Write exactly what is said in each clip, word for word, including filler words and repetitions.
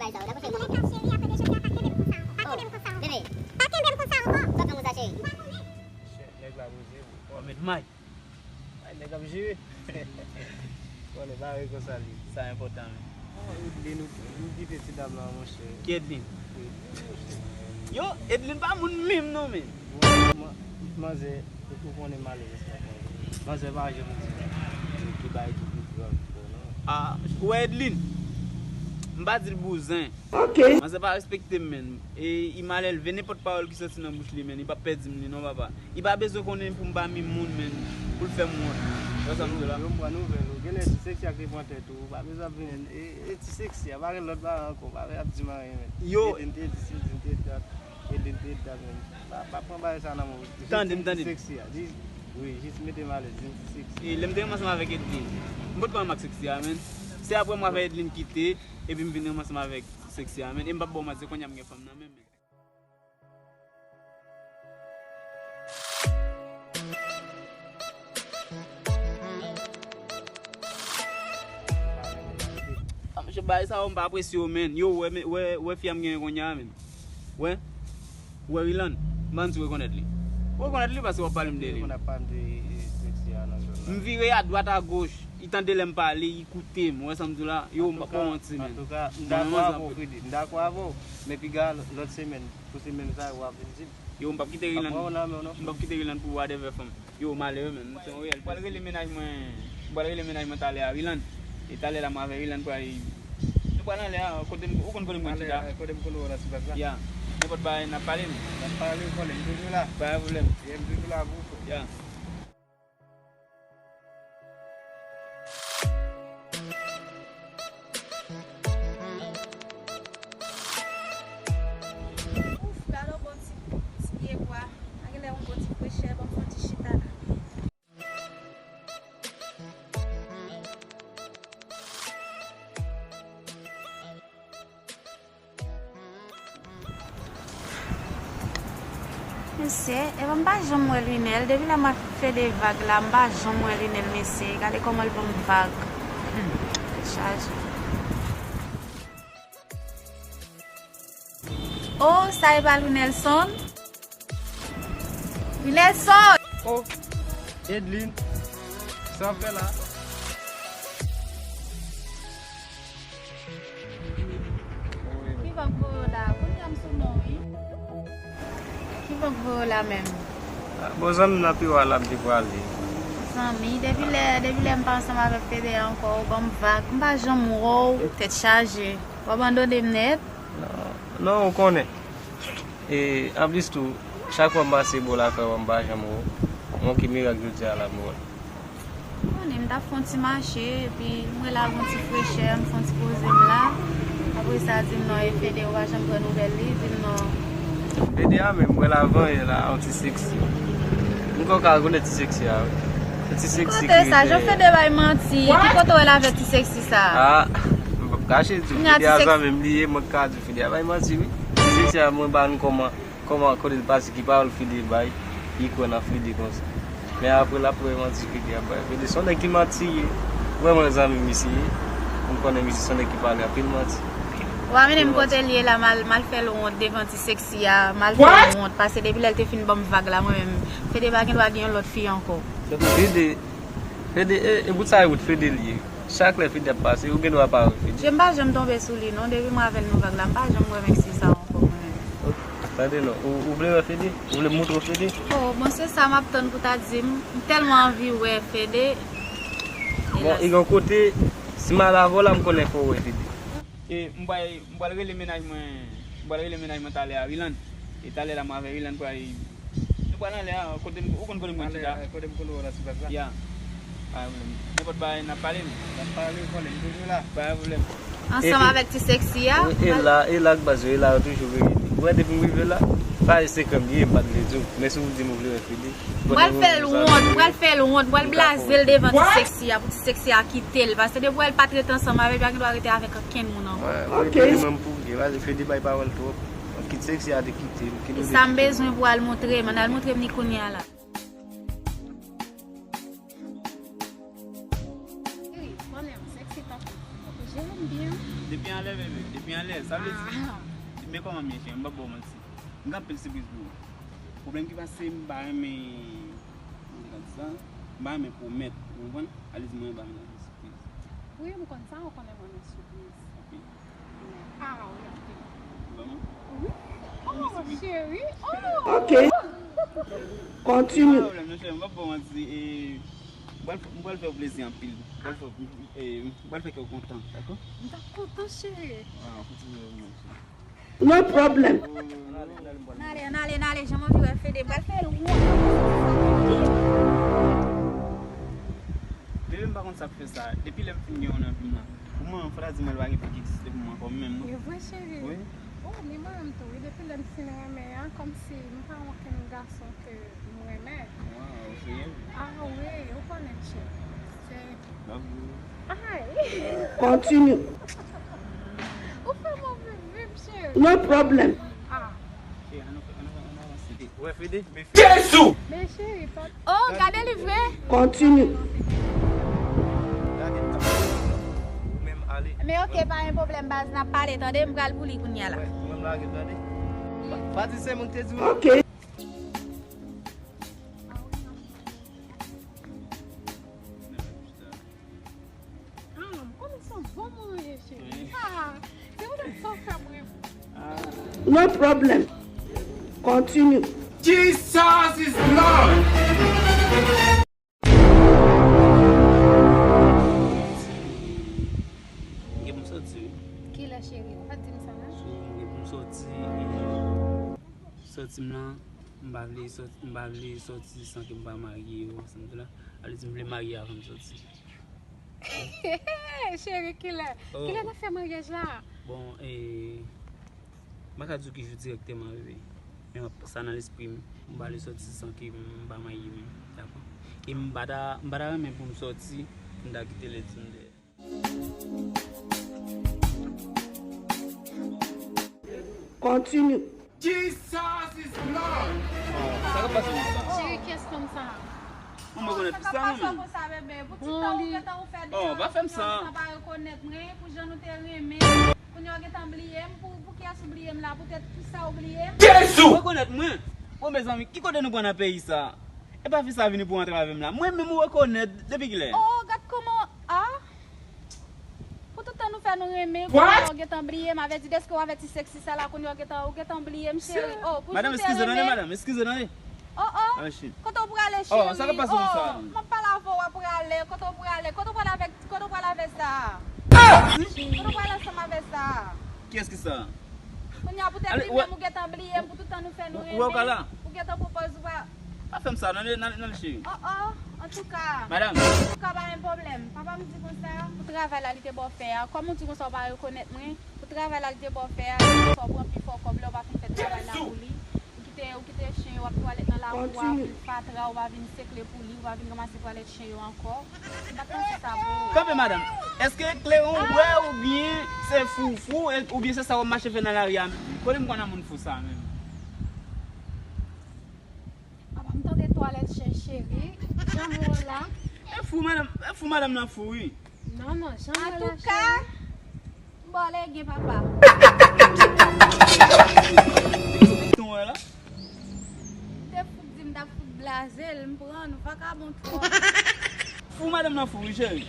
Ay, sa yo, dakò, cheri. Mwen ka cheri, apre de cheri, pa kenbe m konsa. Pa kenbe m konsa ankò. Bebe. Pa kenbe m konsa ankò. Sa fè m konsa, cheri. Chè, nèg la poze, bro. Mèt may. Ay, nèg ap jere. Bon, li bare konsa li. Sa enpòtan, men. Oh, Edlin, ou, ou kite ti dam la, monchè. Ki Edlin? Edlin, monchè. Yo, Edlin pa moun menm, non, men. Bon, man-, manzè, ou konnen malerèz la, manzè. Manzè pa janm di ki bay ki pi gran, non. Ah, ou wè Edlin? M pa di l bouzen. Ok. Manzè pa respekte m, men. E, li malelve, nenpòt pawòl ki soti nan bouch li, men, li p ap pèdi m li, non, papa. Li pa bezwen konnen pou m pa mim moun, men, pou l fè m wont. Wè sa m di w la? Yo, m pran nouvèl ou. Genlè ti seksi a k te pran tèt ou. Ou pa bezwen ap vin, e, e ti seksi a, pa gen lòt bagay ankò. Pa vin ap di m anyen, men. Yo. Edlin te di si, Edlin te dat. Edlin te dat, men. Pa, pa pran bagay sa nan men w. Tande m, tande m. Jis di m ti seksi a. Jis, wi, jis mete m alèz, di m ti seksi a. E lè m te renmen ansanm avèk Edlin, m potko renmen ak seksi a, men. Se apre m wè Edlin kite, epi m vin renmen ansanm avèk seksi a, men. E m p ap ba w manti, kounye a m gen fanm nan, men, men. Ah, mesye, bagay sa yo, m pa apresye yo, men. Yo, wè, men, wè, wè fi a m genyen kounye a, men. Wè, wè Rilan, m pa santi w rekonèt li. Ou rekonèt li paske w ap pale m de li. Moun ap pale m de, e, seksi a nan zòn nan. M vire adwat agoch, li tande lè m pale, li koute m. Ou wè sa m di w la? Yo, m pa manti, men. Antouka, m dakò avè w, Fredi. M dakò avè w. Men piga lòt semèn, pou semèn sa, w ap vin di m. Yo, m p ap kite Rilan. M p ap kite Rilan pou whatever fanm. Yo, malere, men. Se yon reyèl. M pral rele mennaj mwen. M pral rele mennaj mwen talè a, Rilan. E talè la, mwen avè Rilan pral. Nou pral anlè a, kote m, ou konn kote m konn chita. Talè, kote m konn wè w la sou baz la. Ya. Nenpòt bagay, n ap pale, men. N ap pale, ou konnen, m toujou la. Pa gen pwoblèm. Yeah, m toujou la pou ou, frè. Ya. Ouf, gade yon bon ti, ti pye bwa. A genlè yon bon ti frechè, ban m fè yon ti chita la. Mesye, epa m pa janm wè Lunel. Depi lè m ap fè de vag la, m pa janm wè Lunel, mesye. Gade kòman l ban m vag. Hmm, tèt chaje. Oh, sa e pa Lunelson? Lunelson! Oh, Edlin, sa w ap fè la? Ki vag voye w la? Kounye a m sou non, wi. Ki vag voye w la menm? Ah, bon, zanmi m nan pi wa la m te prale. Zanmi, depi lè, depi lè m pa ansanm avèk Fede ankò, ou ban m vag. M pa janm wè w, tèt chaje. W abandone m nèt. Non, non, ou konnen. E, anplis tou, chak fwa m pase bò lakay ou, m pa janm wè w. Mwen ki mirak jodi a la m wè w. Ou konnen, m t ap fè yon ti mache, epi m wè la gon ti frechè, m fè yon ti poze m la. Apre sa, di m non, e Fede, ou pa janm pran nouvèl li, di m non. Fede a menm, m wè l avan yè la, yon ti seksi. M kwè w ka rekonèt ti seksi a, wi. Yon ti seksi ki rete. Ki kote sa? Jan Fede bay manti. Ki kote w wè l avè ti seksi sa? Ah, m p ap kache di w, Fede a zanmi m li ye, mwen ka di w, Fede a bay manti, wi. Ti seksi a, mwen pa konn kòman, kòman kote l pase, ki pawòl Fede bay, li kwè nan Fede konsa. Men apre l ap wè manti Fede ap bay. Fede se yon nèg ki manti ye. Vrèman zanmi misye ye. M konnen misye se yon nèg ki pale anpil manti. Wa mennen m kote l ye la, m al, m al fè l wont devan ti seksi a, m al fè l wont. Paske depi lè l te fin ban m vag la, mwen menm, Fede pa gen dwa gen yon lòt fi ankò. Fede, Fede, e, e bout sa e wout Fede li ye. Chak lè Fede ap pase, ou gen dwa pa wè Fede. Je m pa janm tonbe sou li non, depi mwen avè l nou vag la, m pa janm wè mesye sa ankò mwen menm. Tande non, ou, ou vle wè Fede? Ou vle m montre w Fede? Oh, bon, se sa m ap tann pou ta di m. M tèlman anvi wè Fede. Bon, e gen yon kote, si m al avè w la, m konnen fò w wè Fede. E m pral, m pral rele mennaj mwen, m pral rele mennaj mwen talè a, Rilan. E talè la, mwen avè Rilan pral, nou pral anlè a, kote m, ou konn kote m konn chita. Anlè, kote m konn wè w la sou baz la. Ya. Pa gen pwoblèm. Nenpòt bagay, n ap pale, men. N ap pale, ou konnen, m toujou la. Pa gen pwoblèm. Ansanm avèk ti seksi a. E la, e la k baz yo, e la yo toujou veye li. Ou wè depi m rive la, pa e sekrè m li ye, m pa t vle di w. Men si w di m ou vle wè Fede, M pral fè l wont, m pral fè l wont, m pral blaze l devan ti seksi a, pou ti seksi a kite l. Paske depi w wè l pa t rete ansanm avè l, li pa gen dwa rete avèk okenn moun ankò. Wè, wè, li menm pou vre, paske Fede bay pawòl twòp. Kit seksi a te kite l, kit nou te kite l. E sa m bezwen pou al montre m, ann al montre m li kounye a la. Cheri, konnen m seksi tankou, tankou jere m byen. Depi anlè, bebe, depi anlè. Sa vle di, men kòman m ye, cheri, m p ap ba w manti. M gen anpil sipriz pou ou. Pwoblèm ki pase, m pa renmen, kòman m te ka di sa? M pa renmen pwomèt, ou konprann? Alèz mwen ba m nan sipriz. Wi, m konn sa, ou konnen mwen renmen sipriz. Ok. Ah, wi, anpil. Vrèman? Wi. Oh, cheri. Oh! Ok. Continue. Pa pwoblèm, non, cheri, m p ap ba w manti. E, m pral, m pral fè w plezi anpil. M pral fè, e, m pral fè kè w kontan, dakò? M t ap kontan, cheri. Waw, fouti vrèman, cheri. No problem. N ale, n ale, n ale, jan m anvi wè Fede, m pral fè l wont. Bebe, m pa konn sa k fè sa. Depi lè m fin gen w nan vi m nan, pou mwen, fò ta di mwen, l pa gen fi ki egziste pou mwen ankò menm, non. E vre, cheri? Wi. Oh, ni mwen menm tou, wi. Depi lè m fin renmen an, kòmsi m pa wè okenn gason ke m renmen. Waw, serye? Ah, wi, ou konnen, cheri. Se Love you. Ay. Continue. Ou fè mwen viv, viv, cheri. No problem. Ah. Cheri, ann, ann, ann, ann avanse. Wè, Fede, men Fede. Jezi! Men cheri, pa. Oh, gade li vre. Continue. Gade, ou menm ale. Men ok, pa gen pwoblèm, baz, n ap pale, tande, m pral pou li kounye a la. Wè, ou menm lage, tande. Pa, pa di se mwen ki te di w. Ok. Ah, m konnen se yon bon moun ou ye, cheri. Ah, se poutèt sa w fè mwen. No problem. Continue. Jesus is Lord. Gen pou m soti, wi. Kilè, cheri? Pa di m sa, non. So, gen pou m soti, e, soti m lan, m pa vle soti, m pa vle soti san ke m pa marye, ou konprann sa m di w la? Alèz m vle marye avan m soti. Cheri, kilè? Oh. Kilè n ap fè maryaj la? Bon, e, m pa ka di w ki jou dirèkteman, bebe. Men sa nan lespri m, m pa vle soti san ke m pa marye menm, dakò? E m pa ta, m pa ta renmen pou m soti, m ta kite Lady Sunday. Continue. Jesus is Lord. Oh, sa k ap pase konsa? Cheri, kiyès fanm sa? Mwen, mwen konnen sa, mwen menm. Sa k ap pase konsa, bebe? Pou ti tan ou gentan ou fè deja, oh, pa fè m sa. Ou gentan pa rekonèt mwen, pou jan nou te renmen. Kounye a w gentan bliye m, pou, pou kiyès ou bliye m la? Poutèt pou sa ou bliye m? Jezi! Ou rekonèt mwen? Bon, mezanmi, ki kote nou pran nan peyi sa? E pa fi sa vini pou antre avè m la. Mwen menm ou rekonèt depi kilè? Oh, gad kòman, ah! Pou tout tan nou fè nou renmen, kounye a w gentan bliye m, avèti, dèske w avèti seksi sa la, kounye a w gentan, ou gentan bliye m, cheri. Oh, pou madanm, eskize, tande, madanm, eskize, tande. Oh, oh. Kote w prale, cheri? Oh, sa k ap pase konsa? Oh, m ap pale avè w, w ap prale. Kote w prale? Kote w prale avèk, kote w prale avè sa? Ah! Kote w prale ansanm avè sa? Kiyès ki sa? Kounye a poutèt li menm ou gentan bliye m pou tout tan nou fè nou renmen. Ou gentan pran pòz ou pa. Pa fè m sa, nan, nan, nan, cheri. Oh, oh, antouka. Madanm. Antouka, pa gen pwoblèm. Papa m di konsa, pou travay la li te ba w fè a. Kòm ou di konsa ou pa rekonèt mwen, pou travay la li te ba w fè a, sa w pran pi fò kòb la, ou pa fin fè travay la pou li. Ou kite, ou kite chen yo ap twalèt nan lakou a, vin fatra, ou pa vin sekle pou li, ou pa vin ranmase twalèt chen yo ankò. M pa t panse sa pou ou. Kanpe, madanm. Èske kleren w bwè oubyen se foufou, oubyen se sa w ap mache fè nan lari a menm? Kote m konn nan moun fou sa menm? Apa m tande twalèt chen, cheri. Jan m wè w la. E fou, madanm, e fou, madanm nan fou, wi. Non, non, jan m wè w la, cheri. Antouka, m ba w lege, papa. Ton wè la? Te fout di m t ap fout blaze l, m pran nou, vakabon twòp. Fou, madanm nan fou, wi, cheri.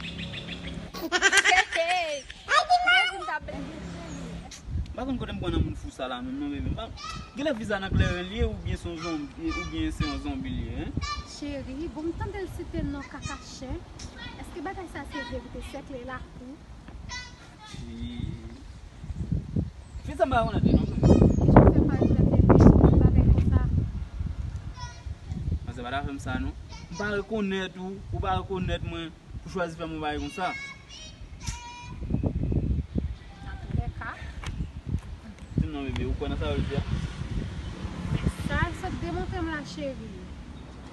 Ou te di m t ap blaze, cheri. M pa konn kote m pran nan moun fou sa la menm, non, bebe. M pa, genlè fi sa nan kleren li ye, oubyen se yon zonbi, oubyen se yon zonbi li ye, en? Cheri, bon, m tande l site non kaka chen. Èske bagay sa se vre pou te sèkle lakou? Fi sa m pa rekonèt li non, bebe. Kijan w fè pa rekonèt li epi yon bagay konsa? Manzè, pa ta fè m sa non. M pa rekonèt ou, ou pa rekonèt mwen, pou chwazi fè m yon bagay konsa. Antoulèka. Di m non, bebe, ou kwè nan sa yo di a? Men sa l sot demontre m la, cheri.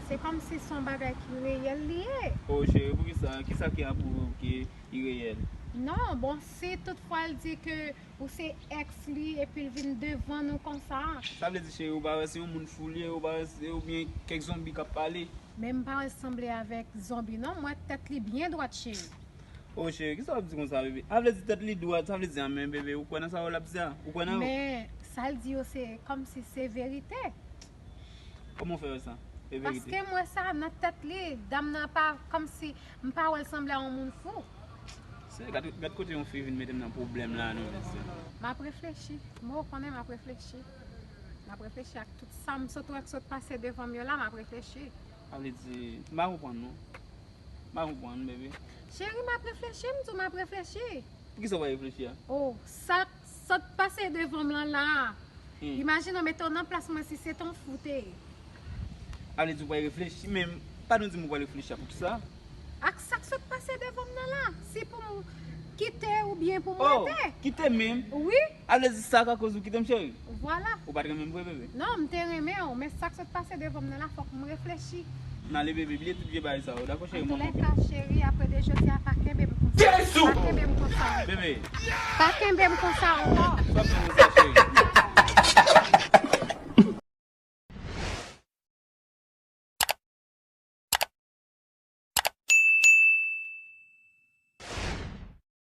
Se kòmsi se yon bagay ki reyèl li ye. Oh, cheri, poukisa? Kisa ki apwouve w ke li reyèl? Non, bon, si toutfwa l di ke ou se èks li epi l vin devan nou konsa. Sa vle di, cheri, ou pa wè se yon moun fou li ye, ou pa wè se, oubyen kèk zonbi k ap pale? Men m pa wè l sanble avèk zonbi non, m wè tèt li byen dwat, cheri. O cheri, kisa w ap di konsa, bebe? A vle di tèt li dwat, sa vle di anmè, bebe, ou kwè nan sa w ap di a? Ou kwè nan yo? Men sa l di yo se kòmsi se verite. Kòman w fè wè sa? E verite. Paske m wè sa nan tèt li, dam nan pa kòmsi m pa wè l sanble a yon moun fou. Se gad, gad kote yon fi vin mete m nan pwoblèm la non mesye. M ap reflechi. Mwen ou konnen m ap reflechi. M ap reflechi ak tout sa m sot wè k sot pase devan m yo la, m ap reflechi. Sa vle di, m pa konprann non. M pa konprann, bebe. Cheri, m ap reflechi, m di w m ap reflechi. Poukisa w pa reflechi a? Oh, sa k sot pase devan m lan la. Hmm. Imajine w mete w nan plas mwen si se t on fou te ye. Sa vle di w pa reflechi, men pa nou di m ou pa reflechi a poukisa? Ak sa k sot pase devan m nan la, si pou m kite oubyen pou m Oh, rete. Kite menm. Wi, Sa vle di sa k akoz ou kite m cheri? Vwala. Ou pa t renmen m vre, bebe? Non, m te renmen w, men sa k sot pase devan m nan la, fòk m reflechi. N ale, bebe, bliye tout vye bagay sa yo, dakò cheri? Mwen Antoulèka, cheri, apre de jodi a, pa kenbe m konsa. Pa kenbe m konsa. Bebe, Pa kenbe m konsa ankò. Sa fè m